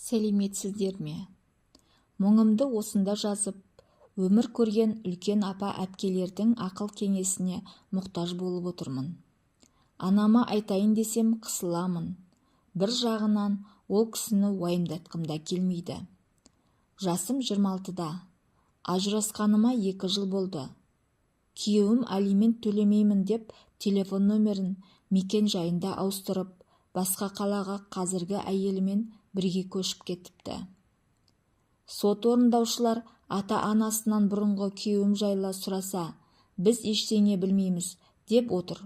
Сәлеметсіздер ме? Мұңымды осында жазып, өмір көрген үлкен апа-әпкелердің ақыл-кеңесіне мұқтаж болып отырмын. Анама айтайын десем, қысыламын. Бір жағынан ол кісіні уайымдатқым да келмейді. Жасым 26-да. Ажырасқаныма 2 жыл болды. Күйеуім алимент төлемеймін деп телефон нөмірін, мекен-жайын да ауыстырып, басқа қалаға қазіргі әйелімен бірге көшіп кетіпті. Сот орындаушылар ата-анасынан бұрынғы күйеуім жайлы сұраса, біз ештеңе білмейміз деп отыр.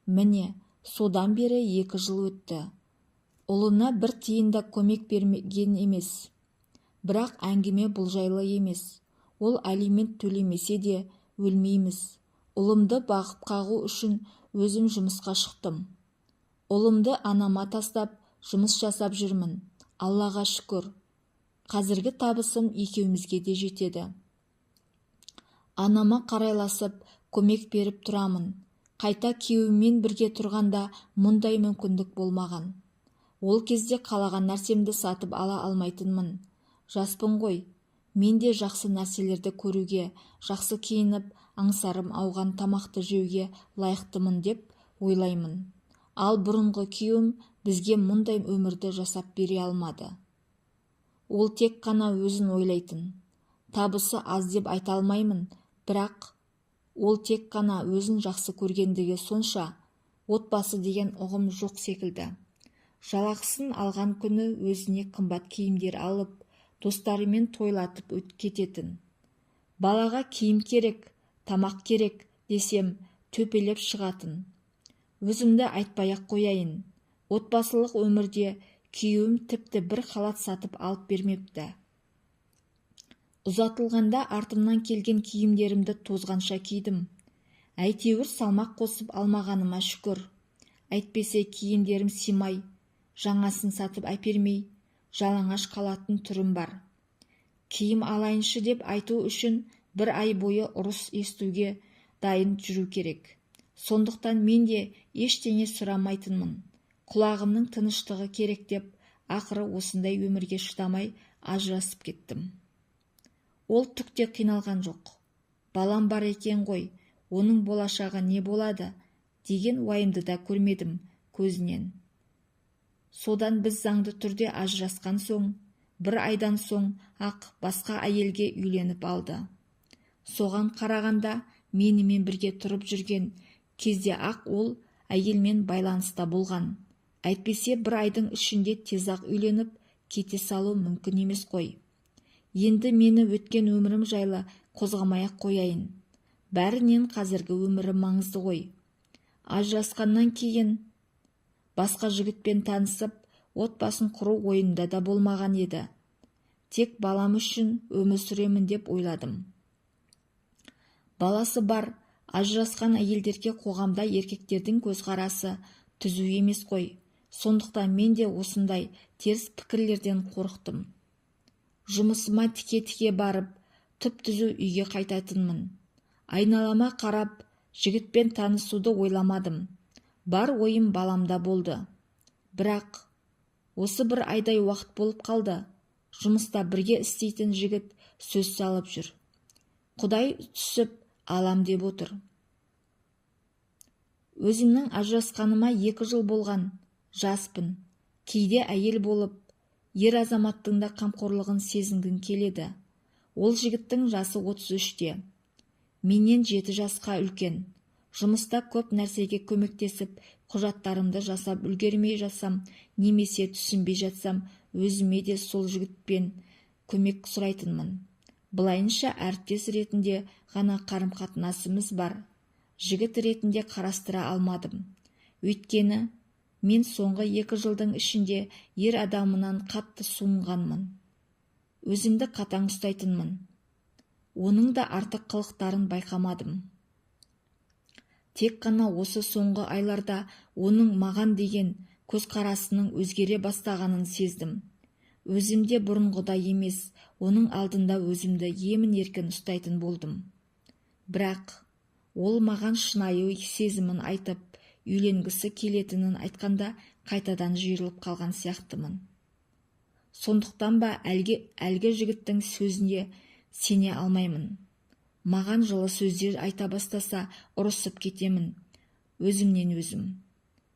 Міне, содан бері 2 жыл өтті. Ұлына бір тиын да көмек берген емес. Бірақ әңгіме бұл жайлы емес. Ол алимент төлемесе де өлмейміз. Ұлымды бағып-қағу үшін өзім жұмысқа шықтым. Ұлымды анама тастап, жұмыс жасап жүрмін. Аллаға шүкір. Қазіргі табысым екеумізге де жетеді. Анама қарайласып, көмек беріп тұрамын. Қайта күйеуіммен бірге тұрғанда мұндай мүмкіндік болмаған. Ол кезде қалаған нәрсемді сатып ала алмайтынмын. Жаспын ғой. Мен де жақсы нәрселерді көруге, жақсы киініп, аңсарым ауған тамақты жеуге лайықтымын деп ойлаймын. Ал бұрынғы күйеуім бізге мұндай өмірді жасап бере алмады. Ол тек қана өзін ойлайтын. Табысы аз деп айта алмаймын, бірақ ол тек қана өзін жақсы көргендігі сонша, отбасы деген ұғым жоқ секілді. Жалақысын алған күні өзіне қымбат киімдер алып, достарымен тойлатып кететін. Балаға киім керек, тамақ керек десем, төпелеп шығатын. Өзімді айтпай-ақ қояйын. Отбасылық өмірде күйеуім тіпті бір халат сатып алып бермепті. Ұзатылғанда артымнан келген киімдерімді тозғанша кидім. Әйтеуір салмақ қосып алмағаныма шүкір. Әйтпесе киімдерім симай, жаңасын сатып әпермей, жалаңаш қалатын түрім бар. Киім алайыншы деп айту үшін бір ай бойы ұрыс естуге дайын жүру керек. Сондықтан мен де ештеңе сұрамайтынмын. Құлағымның тыныштығы керек деп, ақыры осындай өмірге шыдамай ажырасып кеттім. Ол түк те қиналған жоқ. Балам бар екен ғой, оның болашағы не болады деген уайымды да көрмедім көзінен. Содан біз заңды түрде ажырасқан соң, бір айдан соң ақ басқа әйелге үйленіп алды. Соған қарағанда менімен бірге тұрып жүрген кезде ақ ол әйелмен байланыста болған. Әйтпесе бір айдың ішінде тез-ақ үйленіп кете салу мүмкін емес қой. Енді мені өткен өмірім жайлы қозғамай-ақ қояйын. Бәрінен қазіргі өмірім маңызды ғой. Ажырасқаннан кейін басқа жігітпен танысып, отбасын құру ойымда да болмаған еді. Тек балам үшін өмір сүремін деп ойладым. Баласы бар, ажырасқан әйелдерге қоғамда еркектердің көзқарасы түзу емес қой. Сондықтан мен де осындай теріс пікірлерден қорықтым. Жұмысыма тіке-тіке барып, түп-түзу үйге қайтатынмын. Айналама қарап, жігітпен танысуды ойламадым. Бар ойым баламда болды. Бірақ осы бір айдай уақыт болып қалды. Жұмыста бірге істейтін жігіт сөз салып жүр. Құдай түсіп алам деп отыр. Өзімнің ажырасқаныма 2 жыл болған, жаспын. Кейде әйел болып, ер азаматтың да қамқорлығын сезінгің келеді. Ол жігіттің жасы 33-те. Менен 7 жасқа үлкен. Жұмыста көп нәрсеге көмектесіп, құжаттарымды жасап үлгермей жатсам, немесе түсінбей жатсам, өзіме де сол жігітпен көмек сұрайтынмын. Былайынша әріптес ретінде ғана қарым-қатынасымыз бар. Жігіт ретінде қарастыра алмадым. Өйткені мен соңғы 2 жылдың ішінде ер адамынан қатты суынғанмын. Өзімді қатаң ұстайтынмын. Оның да артық қылықтарын байқамадым. Тек қана осы соңғы айларда оның маған деген көзқарасының өзгере бастағанын сездім. Өзім де бұрынғыдай емес, оның алдында өзімді емін-еркін ұстайтын болдым. Бірақ ол маған шынайы сезімін айтып, үйленгісі келетінін айтқанда қайтадан жиырылып қалған сияқтымын. Сондықтан ба, әлгі жігіттің сөзіне сене алмаймын. Маған жылы сөздер айта бастаса, ұрысып кетемін өзімнен өзім.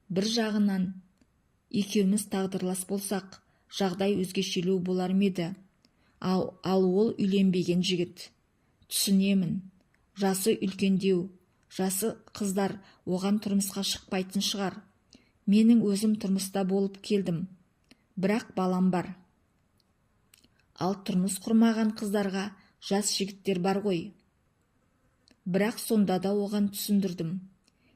Бір жағынан, екеуміз тағдырлас болсақ, жағдай өзгешелеу болар ма еді? Ал ол үйленбеген жігіт. Түсінемін, жасы үлкендеу, жасы қыздар оған тұрмысқа шықпайтын шығар. Менің өзім тұрмыста болып келдім, бірақ балам бар. Ал тұрмыс құрмаған қыздарға жас жігіттер бар ғой. Бірақ сонда да оған түсіндірдім: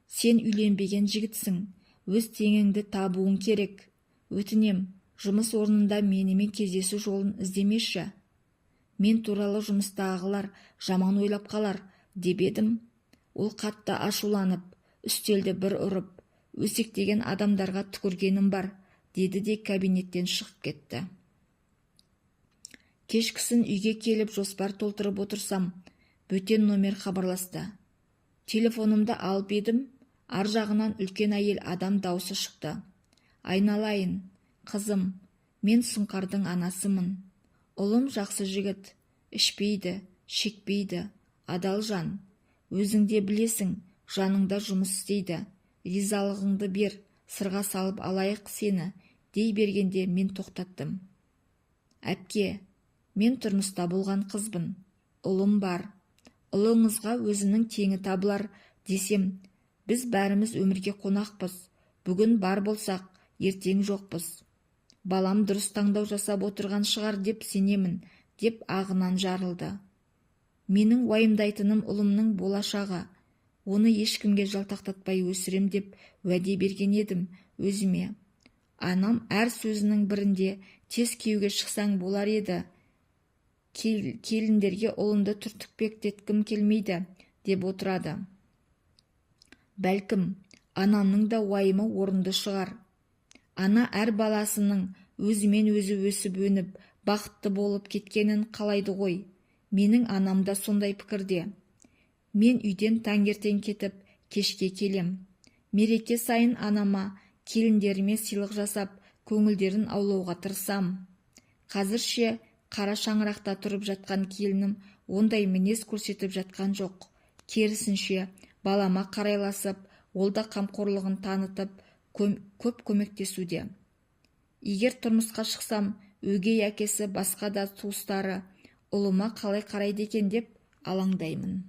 сен үйленбеген жігітсің, өз теңіңді табуың керек. Өтінем, жұмыс орнында менімен кездесу жолын іздемеші, мен туралы жұмыстағылар жаман ойлап қалар, деп едім, ол қатты ашуланып, үстелді бір ұрып, өсектеген адамдарға түкіргенім бар, деді де кабинеттен шығып кетті. Кешкісін үйге келіп, жоспар толтырып отырсам, бөтен номер хабарласты. Телефонымды алып едім, ар жағынан үлкен әйел адам даусы шықты. «Айналайын, қызым, мен Сұңқардың анасымын. Ұлым жақсы жігіт, ішпейді, шекпейді, адал жан. Өзің де білесің, жаныңда жұмыс істейді. Ризалығыңды бер, сырға салып алайық сені», – дей бергенде мен тоқтаттым. «Әпке, мен тұрмыста болған қызбын, ұлым бар. Ұлыңызға өзінің теңі табылар», – десем, «Біз бәріміз өмірге қонақпыз, бүгін бар болсақ, ертең жоқпыз. Балам дұрыс таңдау жасап отырған шығар деп сенемін», – деп ағынан жарылды. «Менің уайымдайтыным ұлымның болашағы. Оны ешкімге жалтақтатпай өсірем деп уәде берген едім өзіме. Анам әр сөзінің бірінде тез күйеуге шықсаң болар еді, келіндерге ұлымды түртпектеткім келмейді деп отырады. Бәлкім, анамның да уайымы орынды шығар. Ана әр баласының өзімен өзі өсіп өніп, бақытты болып кеткенін қалайды ғой. Менің анам да сондай пікірде. Мен үйден таңертең кетіп, кешке келем. Мереке сайын анама, келіндеріме сыйлық жасап, көңілдерін аулауға тырысам. Қазірше қара шаңырақта тұрып жатқан келінім ондай мінез көрсетіп жатқан жоқ. Керісінше, балама қарайласып, ол да қамқорлығын танытып, көп көмектесуде. Егер тұрмысқа шықсам, өгей әкесі, басқа да туыстары ұлыма қалай қарайды екен деп алаңдаймын.